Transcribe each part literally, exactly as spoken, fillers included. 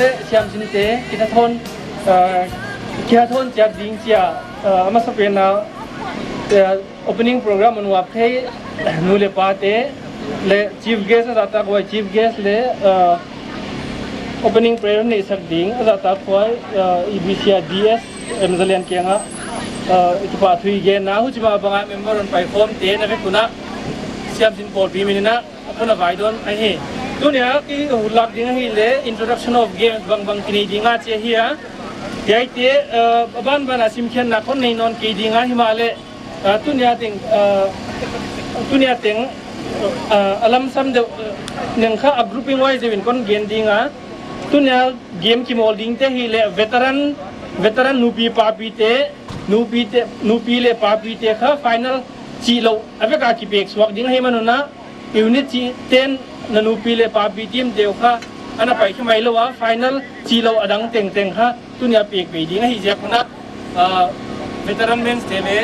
Le siamsinte, kithathon, ah, kithathon chiat ding chia, ah, a masapen a, ah, opening program a nuap thei nu le pate, le chief guest a zahtak huai chief guest le, ah, opening prayer neihsak ding a zahtak huai, ah, E B C a D S M Zalian kianga, ah, i kipahthu i genna, huchi mah banga member hon paikhawmte na vek un a siamsin pawlpi min in a, a puna vaidawn ahi. Tunia kihulak ding ahihleh introduction of games bangbang kinei ding a chi ahi a. Hiaite, ah, a banban a simkhiatna kon nei nawn kei ding a, himahleh, ah, tunia teng, ah, tunia teng, ah, a lamsam deuh, ah, neng kha a grouping wise deuh in kon gen ding a. Tunia game kimawl dingte ahihleh veteran, veteran nupi papite, nupite, nupi le papite kha final chihlouh a vek a kipek suak ding ahihman un a, unit chih ten na nupi le papi team deuh kha ana pai khe mai lou a, final chihlouh a dang tengteng kha tunia pek bei ding ahi ziak un a, ah, veteran men's te le,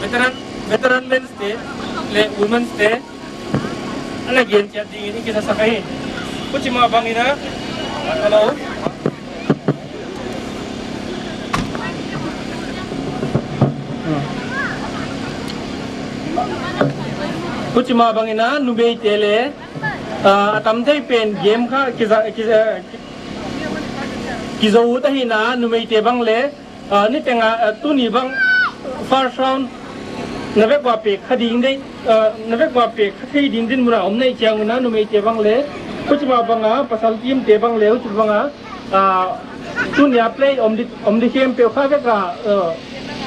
veteran, veteran men's te le women's te ana gen chiat ding in i kisa sak ahi. Huchi mah bangin a, hello. Huchi mah bangin a numeite le, ah, a tam thei pen game kha kiza, kiza, kizou ut ahihna numeite bang le, ah, niteng a, ah, tuni bang first round na vek ua pek kha ding dei, ah, na vek ua pek kha thei ding dinmun a om na hih chiang un a numeite bang le, huchi mah banga pasal team te bang le, huchi banga, ah, tunia play om di, om di khempeuh kha vek a, ah,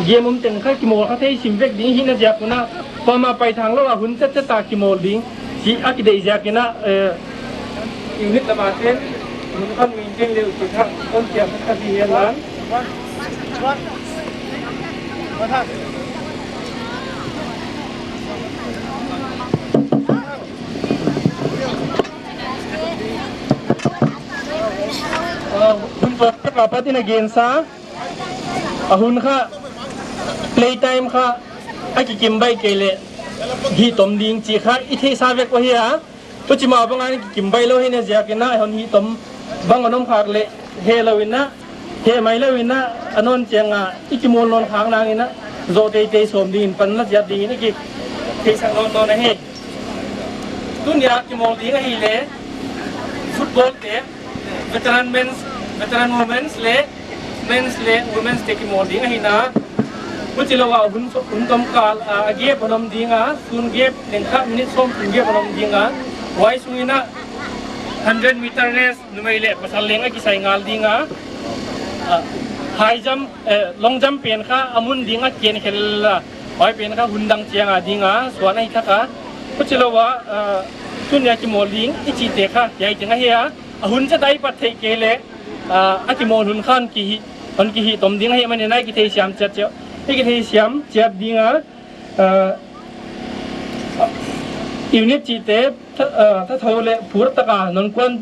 game om teng kha kimawl kha thei sim vek ding hihna ziak un a, kuamah paithang lou a hun chetchet a kimawl ding chih a kideih ziak in a, eh, unit lam a ten hun khat min teng le uh chih kha kon chiam kha di hian lan. Ah, hun pa pa tin a gensa, a hun kha, play time kha a kikim baih kei leh hih tom ding chih kha i theihsa vek uh ahi a. Huchi mah bang a i kikim baih lou hi na ziak in a, hon hih tom bang a om khak leh, heh lou in a, heh mai lou in a, a nawn chiang a i kimawl nawn khak nang in a, zoh teitei sawm ding in pan la chiat ding in i kitheisak nawn nawn ahi. Tuni a kimawl ding ahihleh, football te, veteran men's, veteran women's leh, men's leh women's te kimawl ding ahi na. Huchi lou a hun, hun tom kal a, a gap a om ding a, sun gap, lengkhat minute sawmthum gap a om ding a. Huai sung in a hundred meter race, numei leh pasal leng a kisai ngal ding a. Ah, high jump, eh, long jump pen kha a mun ding a kian khel a. Huai pen kha hun dang chiang a ding a, suan ahi thak a. Huchi lou a, ah, tuni a kimawl ding i chihte kha hiai teng ahi a. A hun chat a i pat theih kei leh, ah, a kimawl hun kha hon kihih, hon kihih tom ding ahihman in a i kitheisiam chiat chiat, i kitheisiam chiat ding a, ah, unit chihte, tha-, ah, thathou leh phur tak a non kuan,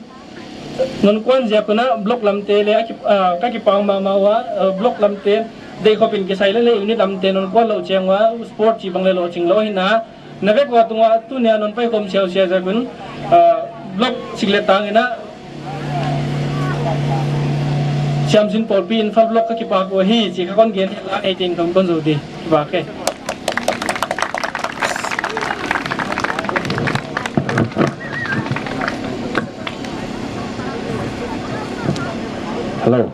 non kuan ziak un a block lam te leh a ki, ah, ka kipak mahmah ua, ah, block lam te deih khop in kisai leh leh unit lam te non kuan lou chiang ua, sport chih bang leh lohching lou hi na. Na vek ua tung ua tuni a non paikhawm siausiau ziak un, ah, block sik leh tang in a, Siamsin Pawlpi Imphal block ka kipak ua hi, chih kha kon gen hi la, ei teng thong kon zou di. Kipak e. Hello.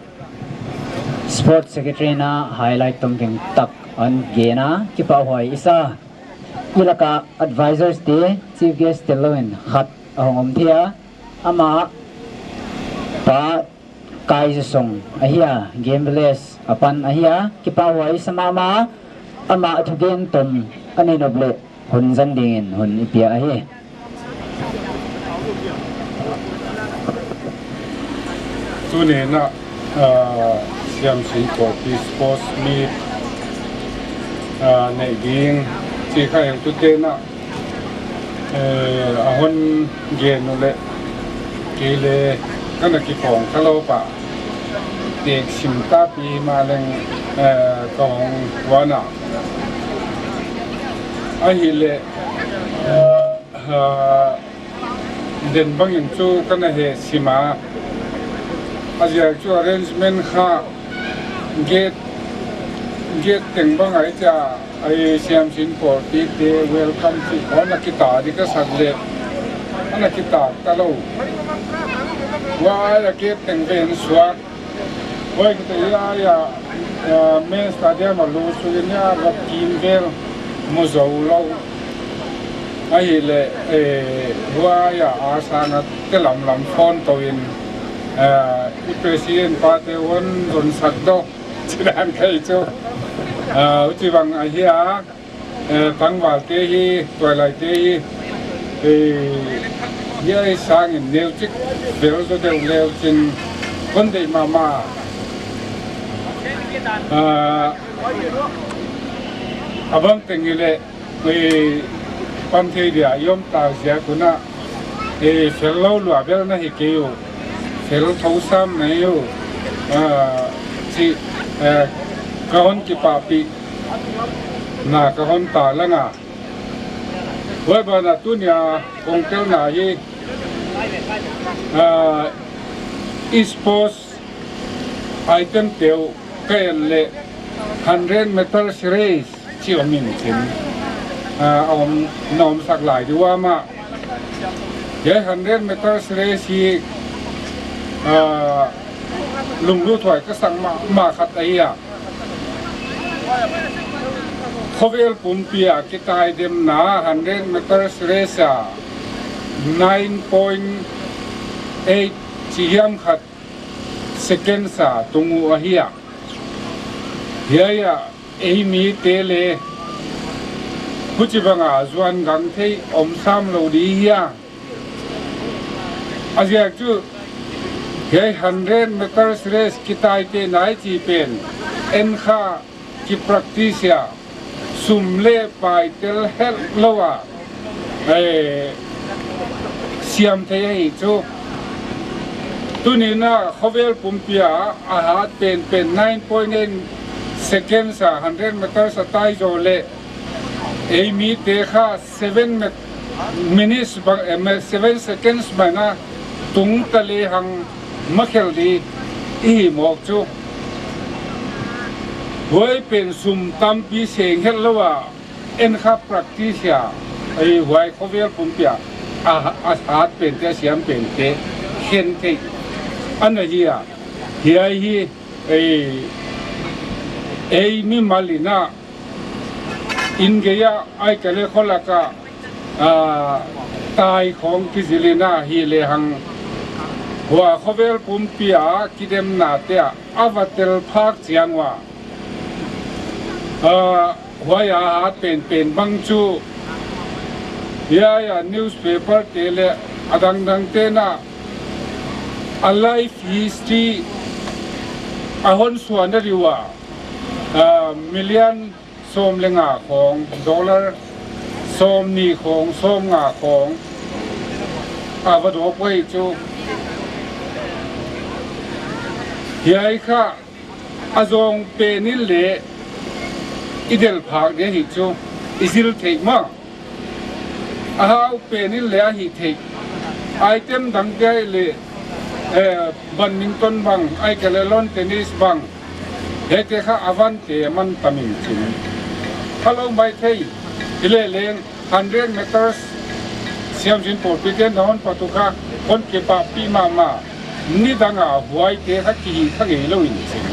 Sports Secretary in a highlight tomkeng tak hon gen a, kipahhuai i sa. I lak a advisors te, chief guest tel lou in khat a hong om thei a, amah Pa Kai Za Song ahi a, Game Village apan ahi a, kipahhuai i sa mahmah, amah thugen tom a nei nop leh hun zang ding in hun i pia ahi. Tuni in a, ah, Siamsin Pawlpi Sports Meet, ah, neih ding chih kha heutute'n a, eh, a hon gen uleh, kei leh ka na kipawng kha lou pah. Tek sim ta pi mah leng, eh, ka hong kuan a. Ahihleh, ah, den bang in chu ka na heh sim a. A ziak chu arrangement kha gate, gate teng bang a i chia, a i Siamsin Pawlpi te welcome chih khong a kitak di ka sak leh, a na kitak ta lou. Huai a gate teng ven suak. Huai ka te ia ia, eh, main stadium a lu suk in ia, va kim vel mu zou lou. Ahihleh, eh, huai a, a sang a te lamlam phone tou in, eh, i president pa te hon zon sak dou. Chih dan ka hi chu. Eh, huchibang ahi a. Eh, tangval te hi, tuailai te hi, eh, hiai sang in neuchik vel zaw deuh leu chin kon deih mahmah. Ah, a bang teng hileh, eh, pan thei dia i om ta ziak un a, eh, fel lou lua bel na hi kei uh, fel thou sam na hi uh, ah, chih, eh, ka hon kipahpih na ka hon taklang a. Huai ban ah tuni a kong telna hi, ah, sports item te uh ka en leh hundred meters race chih om in chin, ah, om, na om sak lai di ua mah. Hiai hundred meters race hi, ah, lunglut huai ka sak mahmah khat ahi a. Khovel pumpi a kitaidemna hundred meters race a nine point eight chi hiam khat seconds a tung uh ahi a. Hiai a ei mite leh huchibang a zuan gang thei om sam lou di hia. A ziak chu, hiai hundred meters race kitaite nai chih pen, en kha ki practice a, sum leh pai tel helh lou a, eh, siam thei ahi chu. Tuni in a khovel pumpi a, a hat penpen nine point eight seconds a hundred meters a tai zaw leh, ei mite kha seven met-, Minutes bang, eh, seven seconds bang a tung ta lehang makhel di i hi mawk chu. Huai pen sum tampi seng het lou a, en kha practice a, ei huai khovel pumpi a, a, a hat pente, a siam pente khen theih ana hi a. Hiai hi, ei, ei mimal in a, inn gei a, ahihkeileh kholak a, ah, tai khong kizil in a hi lehang, huai khovel pumpi a kidemnate a, a va tel phak chiang ua, ah, huai a hat penpen bang chu, hiai a newspaper te leh a dangdang te'n a, a life history a hon suan a di ua, ah, million sawm leh nga khong, dollar sawmnih khong, sawmnga khong a va dawk uh chu. Hiai kha a zawng pen in leh i del phak di hi chu, i zil theih mah. A hau pen in leh a hih theih. Item dangte leh, eh, badminton bang, ahihkeileh lawn tennis bang, hiaite kha a vante man tam in chin. Kha lou maithei, hileh leng hundred meters, Siamsin Pawlpi te'n a hon pat uh kha, hon kipahpih mahmah. Nidang a huaite kha kihih kha ngei lou in chin.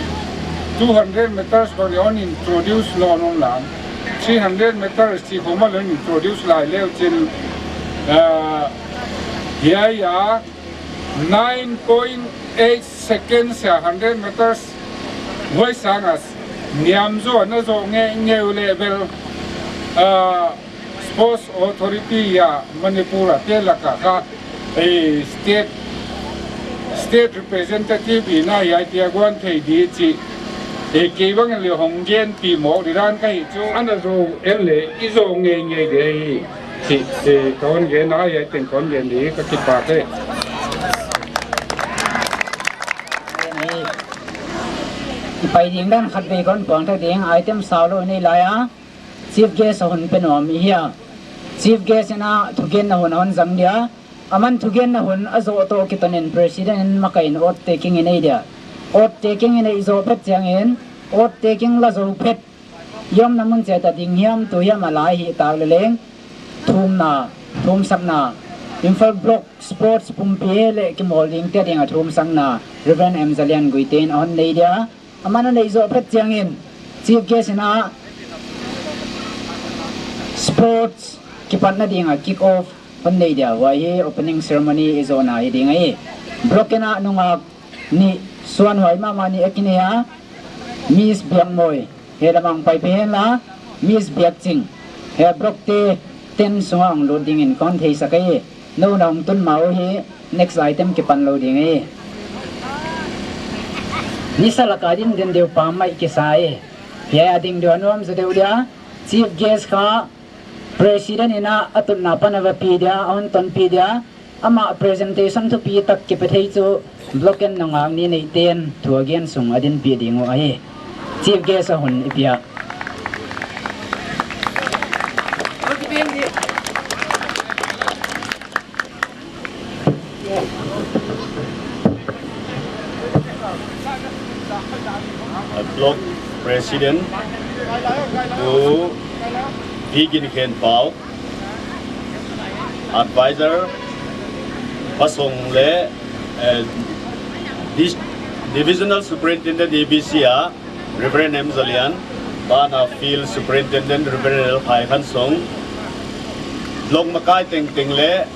Two hundred meters bang leh hon introduce nawn nawn lam. Three hundred meters chih khong mah leh hon introduce lai leu chin. Ah, hiai a nine point eight seconds a hundred meters. Huai sang a niam zaw, na zaw ngeingei uleh bel, ah, Sports Authority a Manipur a te lak a kha, eh, state, state representative in a hiaite a guan thei di chih, eh, kei bang leh hong genpih mawk di dan ka hi chu. Ana zaw en leh i zaw ngeingei di hi chih, eh, ka hon gen a, hiai teng ka hon gen di, ka kipak e. I pai ding dan khatvei ka hon puang thak ding, item sau lou nei lai a. Chief guest a hun pe nuam i hi a. Chief guest in a thugenna hun a hon zang dia. Aman thugenna hun a zoh toh kiton in president in makai in oath taking i nei dia. Oath taking i neih zoh phet chiang in, oath taking la zoh phet, i omna mun chiat a ding hiam, tu hiam a lai hih tak leh leng, thumna, thumsakna, Imphal Block Sports pumpi leh kimawl dingte ding a thumsakna Reverend M Zalian Guite in a hon nei dia. Aman a neih zoh phet chiang in, chief guest in a sports kipatna ding a kick off hon nei dia, huai hi opening ceremony i zohna hi ding ahi. Block in a nungak nih suan huai mahmah nih a kinei a, Miss Biakmawi, hiai lam ah pai pen la, Miss Biakching, hiai block te ten sung a hong lut ding in kon theisak ahi. Nou na hong tun ma uhi, next item kipan lou ding hi. Nisa lak a din den deuh pa mai kisa hi. Hiai a ding deuh a nuam zaw deuh dia. Chief guest kha president in a a tunna pan a va pi dia, a hon tonpih dia. Amah presentation thupitak kipe thei chu block in nungak nih neite'n thu a gen sung a dinpih ding uh ahi. Chief guest a hun i pia. A block president, Pu P Ginkhenpau, advisor, Pa Song leh, eh, dis-, divisional superintendent A B C a, Reverend M Zalian, banah field superintendent Reverend L Phaikhansong, block makai tengteng leh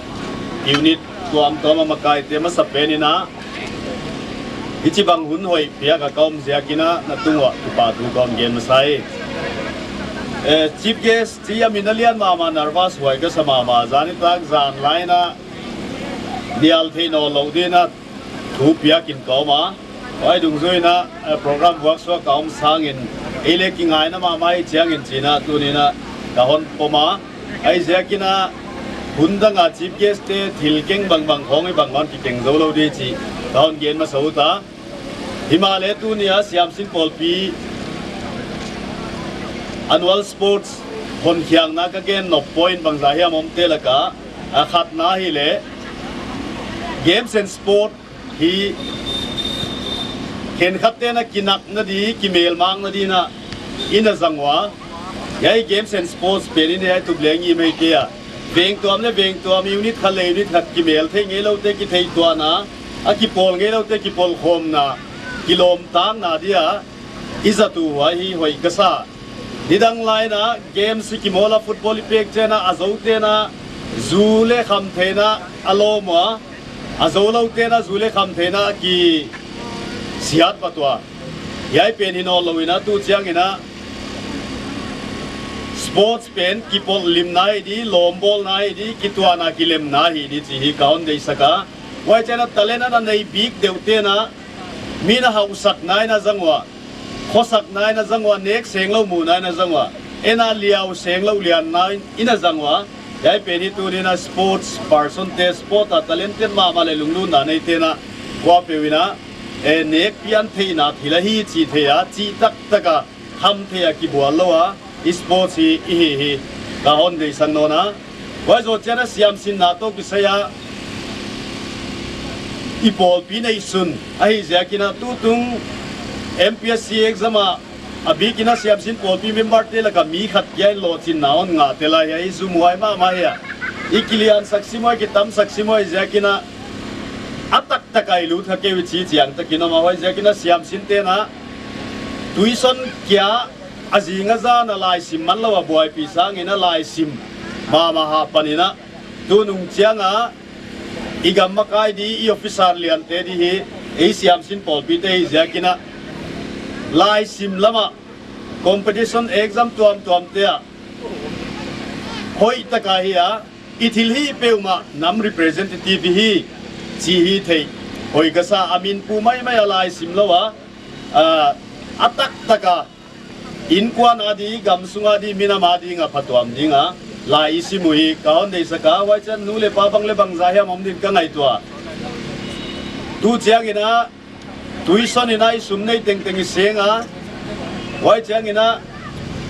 unit tuamtuam a makaite masa pen in a, hichibang hun hoih piak a ka om ziak in a, na tung uah kipahthu kon gen masa hi. Eh, chief guest chih a min a lian mahmah, nervous huai ka sa mahmah, zan nitak zan lai in a, nial thei nawnlou ding in a, thu piak in ka om a. Huai dungzui in a, eh, program vuak suak ka om sang in, ei leh kingaihna mahmah hi chiang in chi in a, tuni in a ka hon pom a. Huaiziak in a, hun dang a chief guest te thil keng bangbang khong hi bangbang kikeng zou lou di chih ka hon gen masa uh ta. Himahleh tuni a Siamsin Pawlpi Annual Sports Honkhiakna ka gen nop point bangzah hiam omte laka, a khatna hileh, games and sport hi khenkhatte'n a kinakna di, kimelmakna di in a zang ua. Hiai games and sports pen in hiai tup leng i mei te a, vengtuam leh vengtuam, unit khat leh unit khat kimel thei ngeiloute kitheituahna, a kipawl ngeiloute kipawlkhawmna, kilawmtatna dia i zat uh huai hi hoih ka sa. Nidang lai in a games i kimawl a, football i pek chiang a, a zoute'n a zu leh kham theihna a lawm ua, a zouloute'n a zu leh kham theihna a kisiat vat ua. Hiai pen hi nawnlou in a, tu chiang in a sports pen kipawlkholhna hi di, lawmbawlna hi di, kituahna kilemna hi di chih hi ka hon deihsak a. Huai chiang a talent a na nei bik deuhte'n a, mi'n a hausakna in a zang ua, khosakna in a zang ua, nek senglou muhna in a zang ua, en a liau senglou lianna in a zang ua. Hiai pen hi tuni'n a sports person te, sport a talented mahmah leh lunglutna neite'n a, kuapeuh in a, eh, nek pian theihna thil ahi chih thei a, chih taktak a, kham thei a kibuallou a sports hi i hi hi ka hon deihsak nawn a. Huai zoh chiang a siamsinna toh kisai a i pawlpi neihsun ahih ziak in a, tutung M P S C exam a, a bik in a siamsin pawlpi member te laka mi khat kia in lohchinna hon ngah tel a, hiai i zumhuai mahmah hi a. I kiliansak sim ua, i kitamsak sim ua, huaiziak in a, a taktak a i lut kha kei uh chih chiantak in om a, huaiziak in a siamsinte'n a tuition kia a zing a zan a laisim manlou a buaipih sang in a laisim mahmah hah pan in a, tunung chiang a i gam makai di, i officer liante di hi ei siamsin pawlpite hi ziak in a, laisim lam a competition exam tuamtuamte a hoihtak a hi a, i thilhih peuhmah nam representative hi chih hithei hoih ka sa. A min pu maimai a laisim lou a, a, a taktak a innkuan a di, gamsung a di, minam a ding a phatuam ding a lai i sim uh hi ka hon deihsak a. Huai chiang nu leh pa bang leh bangzah hiam om din ka ngaihtuah. Tu chiang in a tuition in a i sum nei tengteng i seng a, huai chiang in a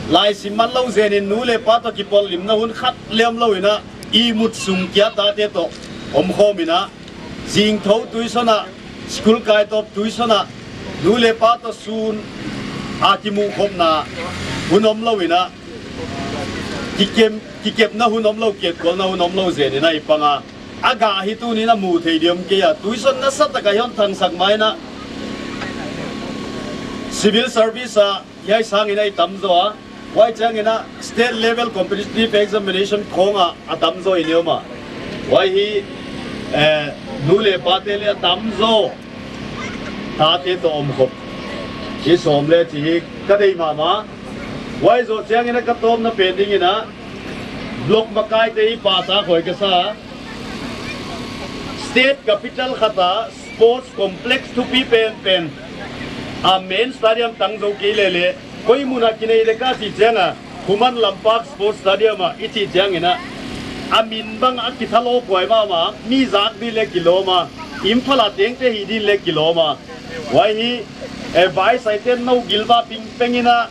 laisim manlou zen in nu leh pa toh kipawlkholhna hun khat leng omlou in a, ihmut sung kia tate toh omkhawm in a, zingthou tuition a, school kaitawp tuition a, nu leh pa toh sun a kimuhkhopna hun omlou in a, kikem-, kikepna hun omlou, kietkolna hun omlou zen in a i pang a. A gah hi tuni'n a mu thei di om kei a, tuition nasatak a i hon thangsak mai in a, civil service a hiai sang in a i tam zaw a, huai chiang in a state level competitive examination khawng a a tam zaw in i om a. Huai hi, eh, nu leh pate leh a tam zaw tate toh omkhop i sawm leh chih hi ka deih mahmah. Huai zoh chiang in a ka tawpna pen ding in a, block makaite i pahtak hoih ka sa. State capital khat a sports complex thupi penpen a main stadium tang zou kei leh leh, koi mun a kinei leh ka chih chiang a, Khuman Lampak Sports Stadium a i chih chiang in a, a min bang a kithalawp huai mahmah, mi zak di leh kilawm a, Imphal a tengte hih di leh kilawm a. Huai hi, eh, vaisaite'n nou gilvah pingpeng in a,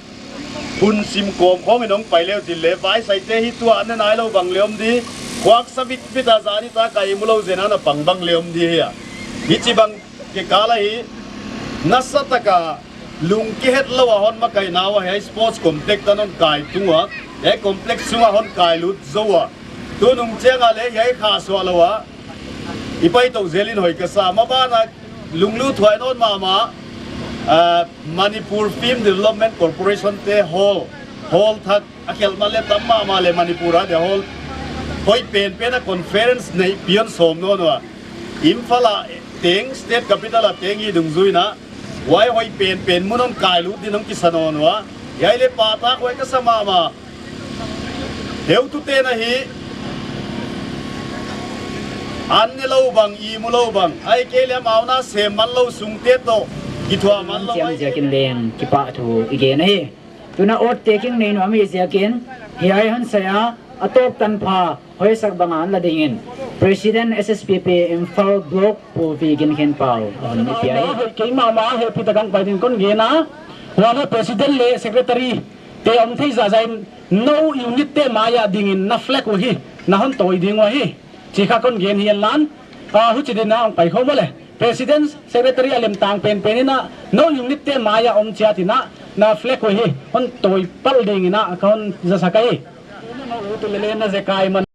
hun sim kawm khawng in hong pai leh uh chin leh, vaisaite hi tua an ne nailou bang leh om di, khuak sa vitvit a zani tak a ihmu lou zen a na pang bang leh om di hi a. Hichibang kikal a hi, nasatak a lungkihetlou a hon makaihna ua hiai sports complex tan hon kai tung ua, hiai complex sung a hon kailut zou ua. Tunung chiang a leh hiai khasuahlou a i pai tou zel in hoih ka sa. Maban a lungluthuai nawn mahmah, ah, Manipur Film Development Corporation te hall, hall thak a khelh man leh tam mahmah leh Manipur a dia hall hoih penpen a conference neih pian sawm nawn ua. Imphal a teng, state capital a teng i dungzui in a, huai hoih penpen mun hon kailut din hong kisa nawn ua. Hiai leh pahtak hoih ka sa mahmah. Heutute'n a hi, an ne lou bang, ihmu lou bang, ahihkeileh amau na sem manlou sungte toh kithuah manlou chiam ziakin leng kipahthu i gen ahi. Tuna oath taking nei nuam i ziakin, hiai hon sai a, a tawp tanpha hoihsak bang a hon la ding in, President S S P P Imphal Block Pu V Ginkhenpau a hon i pia hi. Kei mahmah happy tak a hong pai din kon gen a, huan a President leh Secretary Pe om thei zahzah in, nou unit te mai a dingin na flag uh hi na hon tawi ding uh ahi, chih kha kon gen hi en lan. Ah, huchi din a hong pai khawm le, President, Secretary a lemtang penpen in a, nou unit te mai a om chiat in a, na flag uh hi hon tawi palh dingin a ka hon zasak ahi. Tuni na u tu lele na zekai man